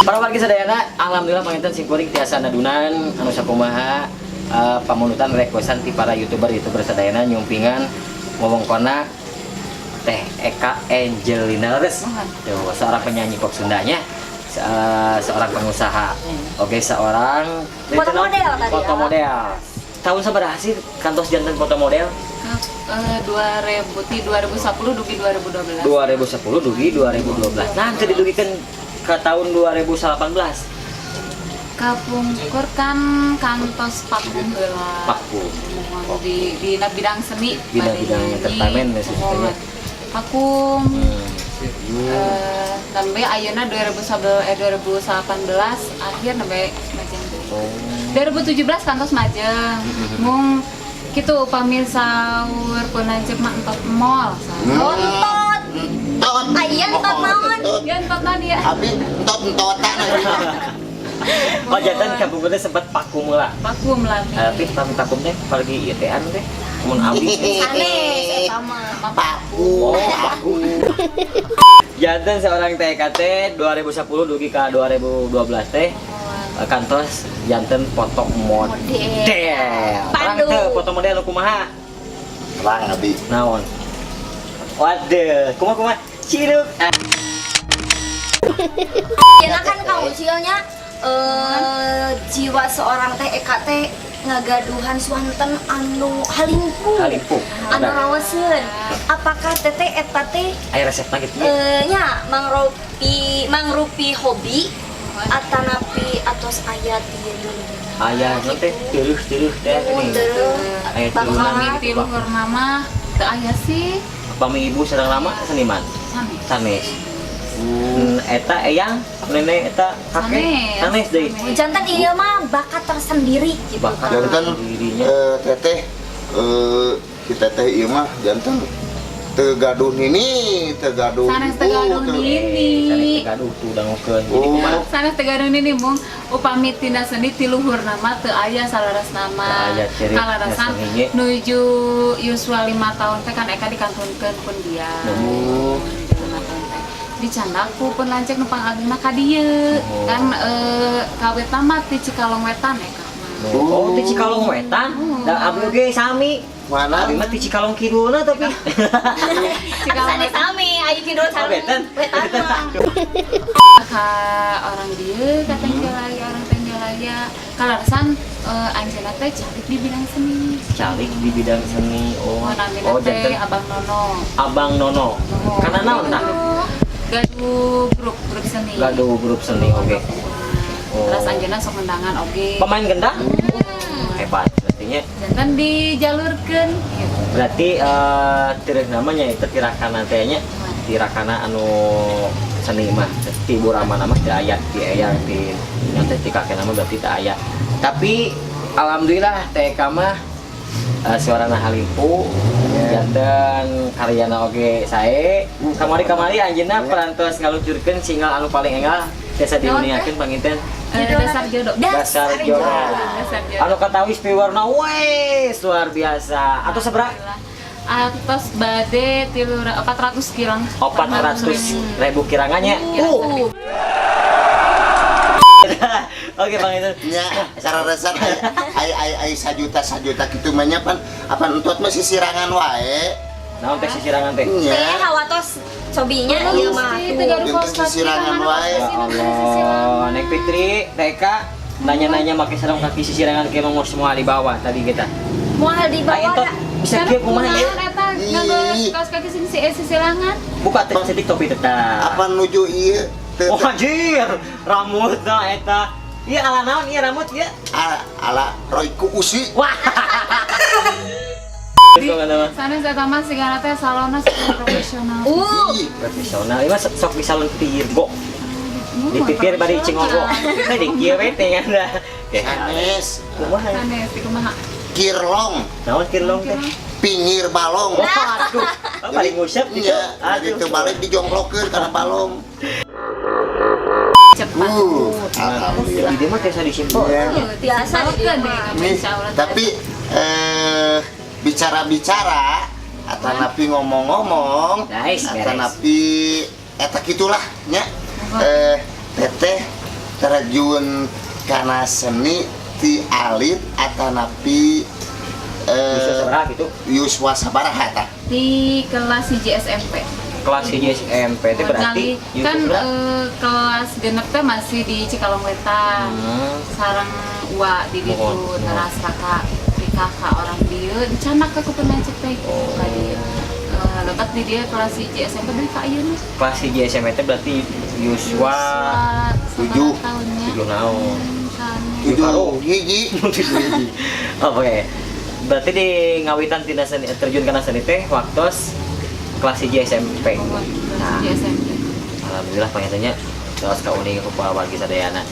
Para wargi sadayana, alhamdulillah panginten simkuring tiasa nadunan anu sakumaha pamundutan requestan ti para YouTuber-YouTuber sadayana nyumpingan wewengkonna Teh Eka Angelina Leres. Tuh, seorang penyanyi pop Sundanya, seorang pengusaha. Oke, seorang Foto model tadi, Foto ya. Model. Tahun sabaraha sih kantos janten foto model? 2000 ti 2010 dugi 2012. 2010 dugi 2012. Nah, teu didugikeun ke tahun 2018? Kapungkur kan kantos vakum heula. Vakum. Muhun di dina bidang seni. Dina Bade bidang nyanyi, entertainment ya, sebetulnya. muhun. Vakum. Nembe ayeuna 2011 2018 akhir nembe majeng deui. 2017 kantos majeng. Mung kitu upami saur pun lanceuk mah entot mall. Oh, entot. Entot. Aya entot naon? Ya, entot naon dia? Abi entot-entotan. Oh, janten kapungkur teh sempat vakum lah. Vakum lah. Tapi pami vakum teh apalagi ieu teh anu teh mun abi. Sanes eta mah. Paku. Oh, vakum. Janten seorang TKT 2010 dugi ka 2012 teh kantos janten foto model. Terang Pandu. Teu foto model nu kumaha? Terang abi. Naon? Waduh, kumaha kumaha? Ciruk. Ah. Ya kan Kang Ucilnya jiwa seorang Teh Eka teh ngagaduhan swanten anu halimpu. Halimpu. Anu rawaseun. Apakah teteh eta teh Aya resepna gitu ya? Nya mangrupi mangrupi hobi atanapi atos aya ti dulu? Aya nu teh teureut-teureut teh geuning. Aya turunan Pami gitu, ti Pak. luhur mama teu aya sih. Pami ibu sareng rama seniman? Sami. Sanes. Eta eyang, nenek eta kakek Sanes. sanes deui. Janten ieu mah bakat tersendiri gitu. Bakat. Janten Dirinya. Teteh si teteh ieu mah janten teu gaduh nini, teu gaduh Sanes teu ibu, gaduh nini. Sanes teu gaduh tuh dangukeun. Jadi Oh. kumaha? Sanes teu gaduh nini, mung upami tina seni ti luhur nama teu aya salaras nama. Teu aya ciri Kalarasan seninya. Nuju yuswa 5 tahun teh kan Eka dikantunkeun pun dia. Oh. 5 tahun teh dicandak ku pun lanceuk nu pangagengna ka dieu. Oh. Kan kawit mah ti Cikalong Wetan Eka mah. Oh, ti Cikalong Wetan. Da abdi oge sami. Mana? Abdi mah ti Cikalong Kidulna tapi. Cikalong Sanes sami, aya kidul Oh, sareng beten. wetan mah. Ka orang dieu ka Tenjolaya, orang Tenjolaya kalarasan anjeunna teh calik di bidang seni. Calik di bidang seni. Oh, Oh, namina oh teh janten Abang Nono. Abang Nono. Oh. Karena naon tah? Gaduh grup grup seni. Gaduh grup seni, oke. Oh. Terus anjeunna sok ngendangan oge. Pemain gendang? Hebat berartinya. Janten dijalurkeun gitu. Berarti terus namanya itu tirakana teh nya. Tirakana anu seni mah ti ibu rama nama teu aya, ti eyang, ti nya teh ti kakek nama berarti teu aya. Tapi alhamdulillah TK mah suarana halimpu, janten karyana oge sae. Kamari-kamari anjeunna parantos ngaluncurkeun single anu paling enggal tiasa diuningakeun panginten. Dasar Jodoh. Dasar Jodoh. Dasar Jodoh. Anu katawis viewerna wes luar biasa. Atau seberapa? Atos bade tilu 400 kirang. 400 ribu kirangannya. Oke, Bang itu. Nya, sararesan ai ai ai ai sajuta sajuta kitu mah nya pan apa entot mah sisirangan wae. Naon teh sisirangan teh? Nya. Teh hawatos cobinya ieu mah. Janten sisirangan wae. Ya Allah, Neng Fitri, TK nanya-nanya make sarung kaki sisirangan kayak mau semua di bawah tadi kita. Moal di Ayo bawah entot da. Bisa kieu kumaha ya? Eta nganggo Ih. kaos kaki sing si sisirangan. Buka teh cetik topi tetap. Apa nuju ieu teu Oh anjir, rambutna eta. Iya ala naon ieu rambut ieu? Ala, ala Royko Usi. Wah. Sanes eta mah sigana teh salonna salon profesional. Ih, Profesional, ieu mah sok di salon Tirgo. Dipipir bari cingogo. Nah, di kieu we teh kan dah. Sanes. Kumaha? Sanes di kumaha? Kirlong, Naon kirlong teh? Pinggir balong. Waduh, oh, paling ngusep gitu. Iya, jadi Aduh. teu balik dijongklokeun kana balong. Cepat. Alhamdulillah. Jadi dia mah kayak disimpel. Iya. Biasa di Oke deh, Nih, insyaallah. tapi bicara-bicara atau napi ngomong-ngomong Nice, atau beres. Napi eta gitulah nya, teteh Terjun kana seni ti alit atanapi Bisa sabaraha gitu? Yuswa sabaraha tah? Di kelas 1 SMP. Kelas 1 SMP itu berarti Ngali- kan yuswa kelas genep teh masih di Cikalong Wetan. Sareng uwa di ditu. Mohon, mohon. Teras raka di kakak orang dieu dicanak ke pun lanceuk teh Oh. ka dieu. Lebat di dia kelas 1 SMP deui ka ayeuna. Kelas 1 SMP itu berarti yuswa 7. Tahunnya. 7 tahun. Kan. 7 hiji. Oh, oke. Berarti di ngawitan tina seni, terjun kana seni teh waktu kelas 1 SMP. Mohon, kelas Nah, 1 SMP. alhamdulillah panginten nya terus kauning ku wargi sadayana.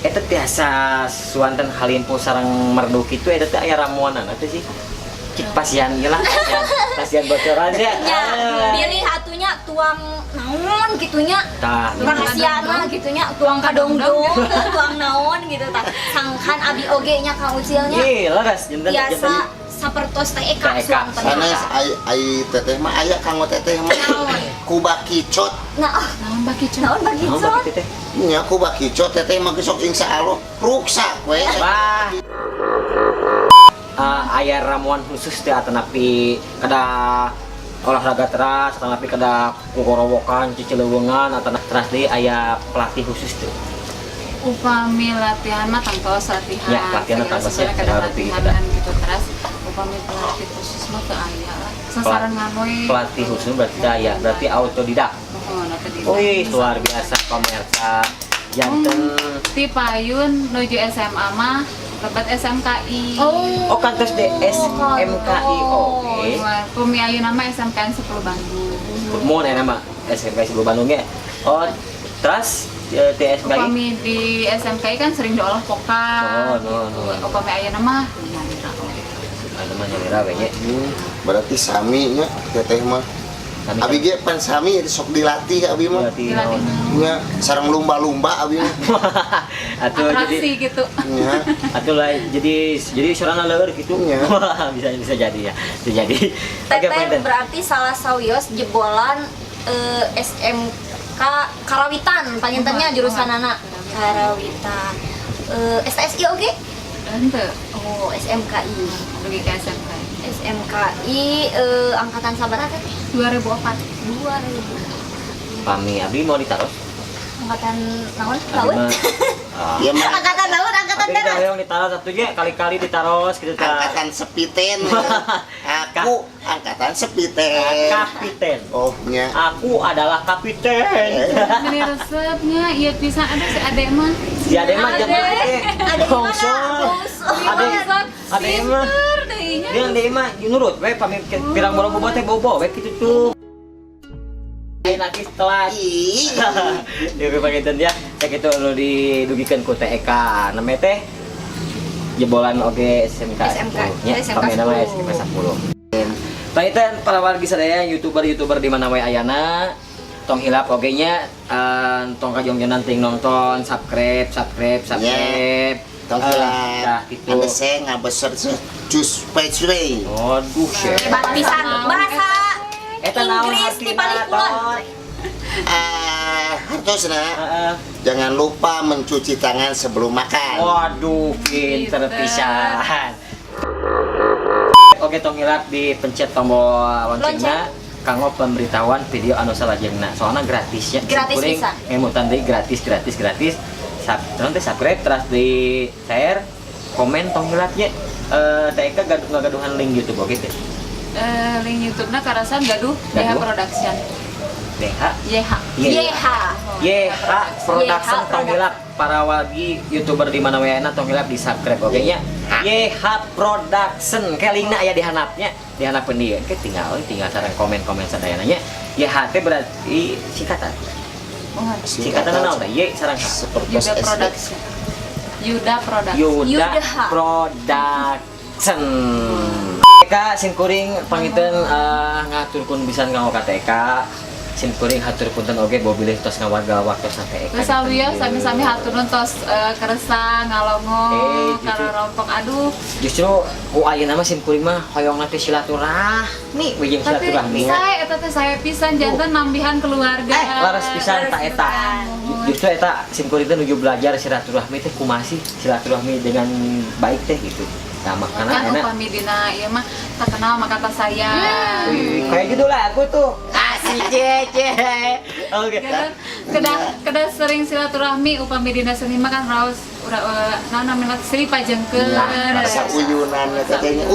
Eta tiasa suanten halimpu sareng merdu kitu, eta teh aya ramuanana teh sih. Cik pasihan ieu lah, pasihan, pasihan bocoran ya. Nya, Ah. pilih atunya tuang naon gitunya. Tah, Rahasiana gitunya, tuang kadongdong, tuang naon gitu tah. Sangkan abi oge nya Kang Ucilnya. Ih, leres janten Biasa sapertos teh Eka Teh Eka. suanten. Sanes ai ai teteh mah aya kanggo teteh mah Naon? ku bakicot. Nah, oh, Naon bakicot? naon Naon bakicot? baki teh? Nya ku bakicot teteh mah sok insya Allah ruksak we. Wah. Aya ramuan khusus teh atanapi kada olahraga teras, atanapi kada kukorowokan, cicileuweungan, atanapi teras deui aya pelatih khusus tuh? Upami latihan mah tangtos latihan. Ya, latihan Segala tangtos ya, sesuatu kada rutin, latihan kada. kan gitu teras. Upami pelatih khusus mah teu aya lah. Sasarengan we. Pelatih khusus berarti teu aya, berarti autodidak. Mohon, autodidak. Wih, luar biasa pemirsa. Janten Ti payun nuju SMA mah lebet SMKI. Oh, kantos de SMKI. Oke. Pami ayeuna mah SMKN 10 Bandung. Mun aya nama SMKI 10 Bandung ya. Oh, terus di SMKI. Upami di SMKI kan sering diolah vokal. Oh, no, no, no. Upami ayeuna mah nyalira. Anu mah nyalira we nya. Berarti sami nya teteh mah. Sami. Abi ge pan sami sok dilatih abi mah. Dilatih Dilatih naon? Nya sareng lumba-lumba abi mah. Atuh jadi Atraksi gitu. Nya. atuh lah jadi sorana leur gitu. Iya. Wah, bisa bisa jadi ya. Bisa jadi. Oke, Teteh panginten. berarti salah sawios jebolan SMK Karawitan pangintennya Muhun, jurusanana muhun. Karawitan. STSI oge? Henteu. Oh, SMKI. Dugi ka SMKI. SMKI angkatan sabaraha teh? 2004. 2000. Pami abdi mau ditaros. Angkatan naon? Abdi Laut? mah ah. Ya mah Angkatan laut, angkatan Abdi darat. hoyong ditaros satu ge kali-kali ditaros gitu tah. Angkatan sepiten. Aku angkatan sepiten. Kapiten. Oh nya. Aku adalah kapiten. Meni resepnya ieu pisan ada si Ade mah. Si Ade mah Ade. jangan Ade mana? Bongso. Bongso. Ade Ade mah Pinter deui nya. dia ade mah nurut we pami pirang borong bobo teh bobo we kitu tuh. Nanti setelah Ih. ya panginten ya, sakitu anu didugikeun ku TEK namanya teh jebolan oge SMK. SMK. Nya SMK pami nama 10. SMK 10. Panginten para wargi sadaya youtuber-youtuber di mana wae ayana, tong hilap oge nya, tong kajongjonan ting nonton, subscribe, subscribe, subscribe. Tong hilap. Nah, gitu. Ngabese ngabeser jus pecre. Aduh, shit. Hebat pisan bahasa Eta naon Inggris di hartina, paling kulon. Ton? Ah, hartosna Heeh. jangan lupa mencuci tangan sebelum makan. Waduh, pinter Pinter. pisan. Oke, tong hilap dipencet tombol loncengna kanggo pemberitahuan video anu salajengna. Soalnya gratis ya. Gratis Kuring pisan. ngemutan deui gratis gratis gratis. Sub, terus teh subscribe terus di share, komen tong hilap nya. Eh, TK gaduh ngagaduhan link YouTube oke teh. Link YouTube-na karasan gaduh DH Gaduh. Production. DH YH. Iya. YH. YH Production, YH tong hilap para wargi youtuber di mana wae tong hilap di subscribe oke nya. YH Production ke linkna aya di handapnya, di handapeun dieu ke tinggal tinggal sareng komen-komen sadayana nya. YH teh berarti singkatan. Mohon. Singkatan naon teh? Y sareng H. Seperti Yuda SD. Production. Yuda Production. Yuda Yuda. Production. TK simkuring panginten ngaturkeun pisan kanggo ka TK. Sim kuring hatur punten oge bobilih tos ngawarga waktosna teh Eka. Terus sawios sami-sami hatur nuhun tos kersa ngalongo Justru. Rompok, aduh. Justru ku ayeuna mah sim kuring mah hoyong teh silaturahmi we jeung Tapi silaturahmi. Saya eta teh saya pisan janten nambihan keluarga. Laras pisan tak eta. Pisan, muhun. Justru eta sim kuring teh nuju belajar silaturahmi teh kumaha sih, silaturahmi dengan baik teh gitu. Nah, makana Kan enak. Upami dina ieu mah tak kenal maka tak sayang. Wih, kayak gitu lah aku tuh. Asik cece. Oke. Kedah kedah kedah sering silaturahmi, upami dina seni mah kan raos ura naon namina sri pajengkeun. Rasa uyunan eta teh nya.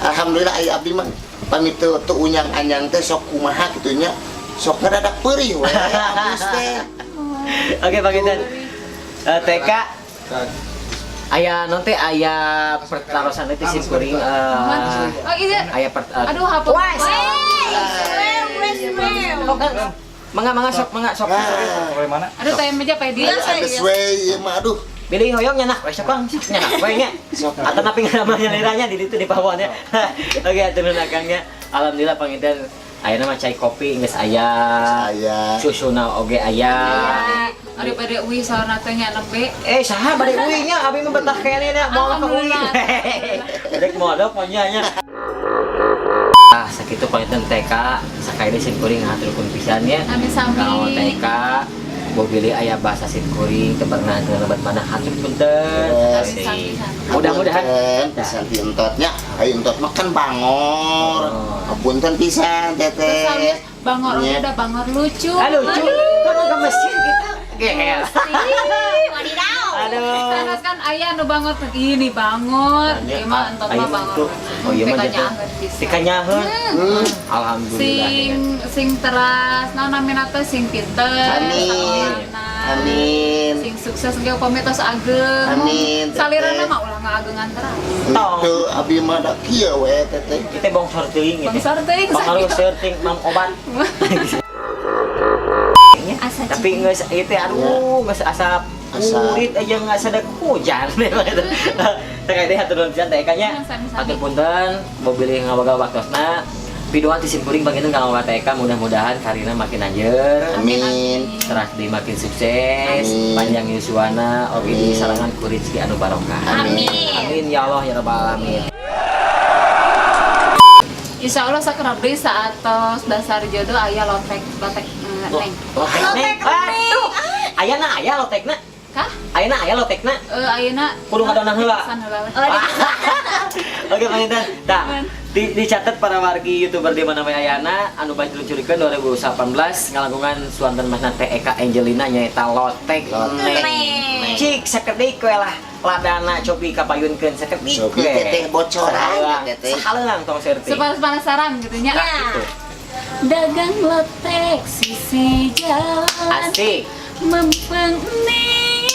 Alhamdulillah aya abdi mah pami teu teu unyang-anyang teh sok kumaha kitu nya. Sok ngadadak peurih we abus teh. Oke, Pak Gintan. TK aya nanti aya pertarosan itu sim kuring Oh iya. aya per, Aduh, hapus. Wah, Wes, wes, wes. Mangga, mangga, sok, mangga, sok. Nah, Boleh mana? Aduh, teh meja Pak Edi. Geus we ieu mah, aduh. Bilih hoyong nyanak we, sok, Kang, sok nyanak we nya. Sok. Atau napi namanya liranya di ditu di pawonnya. Oke, hatur nuhun Akangnya. Alhamdulillah panginten ayeuna mah cai kopi geus aya. Aya. Susuna oge aya. Aduh, pada uwi saurna teh nya nembe. Eh, saha bade uwi nya? Abi mah betah keneh nya moal ka uwi. Alhamdulillah. Rek modok nya nya. Ah, sakitu panginten TK sakali sim kuring haturkeun pisan nya. Sami-sami. Ka TK bobilih aya bahasa sim kuring teu pernah teu lebat mana, hatur punten. Sami-sami. Mudah-mudahan Punten pisan ti entotnya. Ayo entot mah kan bangor. Oh. Punten pisan Terus teteh. sawios bangor oge Nya. udah bangor lucu. Ah, lucu. Kan ke masjid kita. Gel. Wadidaw. Aduh. Sanes kan aya nu bangor teh ini bangor. Ieu mah entot mah bangor. Oh iya mah Teka jatuh. nyaheun pisan. Tika nyaheun. Alhamdulillah. Sing sing teras naon namina teh, sing pinter Amin. sakolana. Amin. Sing sukses ge upami tos ageng. Amin, teteh. Salirana mah ulah ngaagengan teras. Tong. Itu abi mah da kieu we teteh. Kita bongsor teuing gitu. Bongsor teuing, Pengaruh sakit. seur ting mam obat. Asa Tapi geus ieu teh, aduh, geus asa Asa. kulit aja nggak sadar hujan. Teh deh, hatur nuhun pisan teh nya. Sami-sami. Hatur punten bobilih ngawagal waktosna. Piduan ti sim kuring panginten ka TK, mudah-mudahan karina makin anjeur. Amin. Teras di makin sukses, Amin. panjang yuswana, oge di sarangan ku rezeki anu barokah. Amin. Amin ya Allah ya rabbal alamin. Insya Allah sakerap deui saatos dasar jodoh aya lotek lotek neng. Lotek neng. Lotek. Aduh. Ayana aya lotekna. Kah? Ayeuna aya lotekna. Eh, ayeuna Kudu ngadonan heula. Pesan heula we. Oh, Oke, panginten. Tah, dicatat para wargi YouTuber di mana we ayana anu baju luncurkeun 2018 ngalangkungan suanten masna teh Eka Angelina nyaeta lotek Lotek. neng. Cik sakedik we lah ladana cobi kapayunkeun sakedik Cobi we. teteh bocoran, Sahaleuang, teteh. sahaleuang tong serti. Supaya penasaran gitu nya. Ya. Gitu. Dagang lotek sisi jalan. Asik. Mempeng ning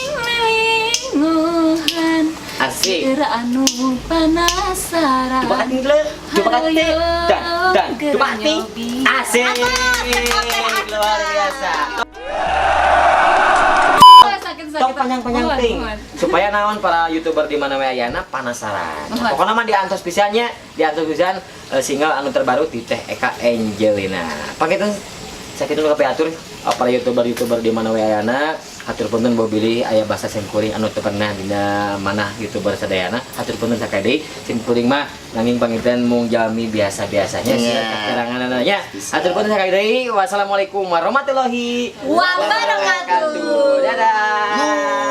lilinguhan. Asik. Keur anu penasaran. Coba kating dulu. Coba kating. Dan coba kating. Asik. Luar biasa. Sakit-sakit. Tong panjang-panjang ting supaya naon para YouTuber di mana we ayana penasaran. Nuhun. Pokoknya mah diantos pisannya, diantos pisan single anu terbaru di Teh Eka Angelina. Panginten sakitu nu kapihatur para YouTuber-YouTuber di mana we ayana, hatur punten bobilih aya bahasa sim kuring anu teu pernah dina mana YouTuber sadayana, hatur punten sakali deui. Sim kuring mah nanging panginten mung jalmi biasa-biasanya Iya. sia kateranganna nya. Hatur punten sakali deui. Wassalamualaikum warahmatullahi Wabarakatuh. Dadah.